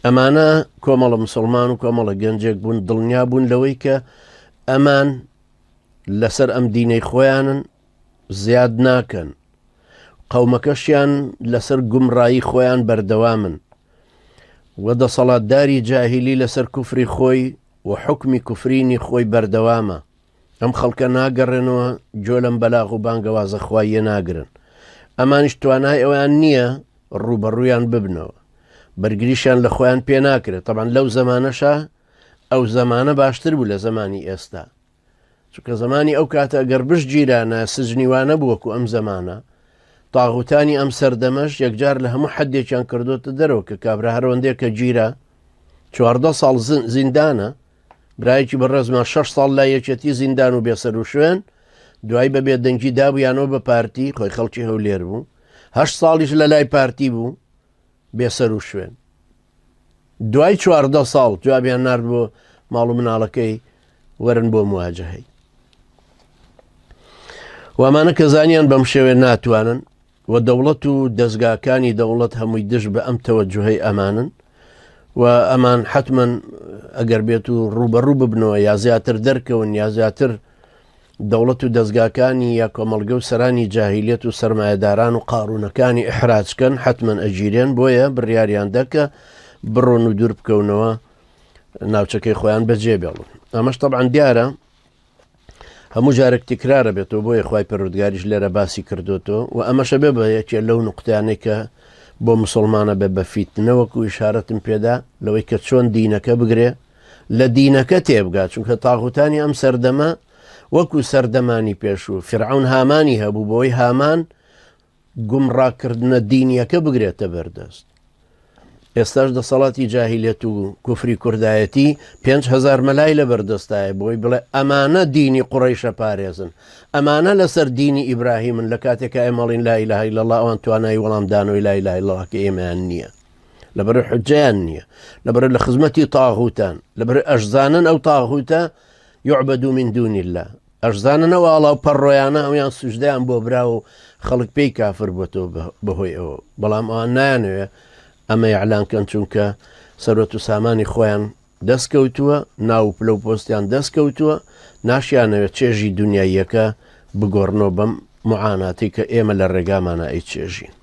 ئەمانە کۆمەڵە مسلمان و کۆمەڵە گەنجێک بوون دڵنیا بوون لەوەی کە ئەمان لەسەر ئەم دینەی خۆیانن زیاد ناکەن قەومەکەشیان لەسەر گومڕایی خۆیان بەردەوامن و دەسەڵاتداری جاهیلی لەسەر کوفری خۆی و حکمی کوفرینی خۆی بەردەوامە ئەم خەڵکە ناگەڕێنەوە گوێ لەم بەلاغ و بانگەوازە خواییە ناگرن ئەمانیش توانای ئەویان نییە ڕووبەڕوویان ببنەوە بەرگریشیان لە خۆیان پێ ناکرێت تەبان لەو زەمانەشا ئەو زەمانە باشتر بوو لە زەمانی ئێستا چونکە زمانی ئەو کاتە گەر بشگیرانە سجنی وانە بوو وەکو ئەم زەمانە تاغوتانی ئەم سەردەمەش یەکجار لە هەموو حدێکیان کردوتە دەرەوە کە کابرا هەرەوەندێک کە گیرە چواردە ساڵ زیندانە برایەکی بەڕێزمان شەش ساڵ لای یەکێتی زیندان و بێسەر و شوێن دوای بە بێدەنگی دابوویانەوە بە پارتی خۆی خەڵکی هەولێر بوو هەشت ساڵیش لە لای پارتی بوو بێسەر و شوێن دوای 14 ساڵ جوابیان نرد بۆ ماڵ و مناڵەکەی وەرن بۆ مواجهەی وامانە کە زانیان بەم شێوێ ناتوانن و دەوڵەت و دەزگاکانی دەوڵەت هەمووی دژ بە ئەم تەوەجوهەی ئەمانن و ئەمان حتمما ئەگەر بێت و ڕوبەڕوو ببنەوە یا زیاتر دەرکەون یا زیاتر دەوڵەت و دەزگاکانی یا کۆمەڵگە و سەرانی جاهیلیەت و سەرمایەداران و قاڕوونەکانی ئیحراج کەن حەتمەن ئەگیرێن بۆیە بڕیاریان دا کە بڕۆن و دوور بکەونەوە ناوچەکەی خۆیان بەجێ بێڵن ئەمەش طبعا دیارە هەموو جارێک تکرارە بێتەوە بۆیە خی پەرودگاریش لێرە باسی کردوتەوە و ئەمەشە بێ بە یەکێ لەو نقطیانێک کە بۆ مسلمانە بێ بە فیتنە وەکو ئیشارەتم پێدا لەوەی کە چۆن دینەکە بگرێ لە دینەکە تێبگا چونکە تاغوتانی ئەم سەردەمە وەکو سەردەمانی پێشوو فرعون هامانی هەبوو بۆی هامان گومڕاکردنە دینیەکە بگرێتە بەردەست ئێستاش دەسەڵاتی جاهیلێت و کوفری کوردایەتی 5هزار مەلای لە بەردەستایە بۆی بڵێ ئەمانە دینی قوڕیشە پارێزن ئەمانە لەسەر دینی ئیبراهیمن لە کاتێکا ئێمەڵین لا إله إلا الله ئەوان توانای وەڵامدانەوەی لا إله إلا الله کە ئێمەیان نییە لەبەر حجەیان نییە لەبەر لە خزمەتی تاغوتان لەبەر ئەشزانن ئەو تاغوتە يعبد من دون الله ئەشزانن ئەو ئاڵا و پەڕۆیانە ئەویان سوژدەیان بۆ برا و خەڵک پێی کافر بۆتەوە بەهۆی ئەوە بەڵام ئەوان نایانەوێ ئەمە یاعلان کەن چونکە سەرۆت و سامانی خۆیان دەست کەوتووە ناو و پلە و پۆستیان دەست کەوتووە ناشیانەوێت چێژی دنیاییەکە بگۆڕنەوە بەم معاناتی کە ئێمە لە ڕێگامانە ئەی چێژین.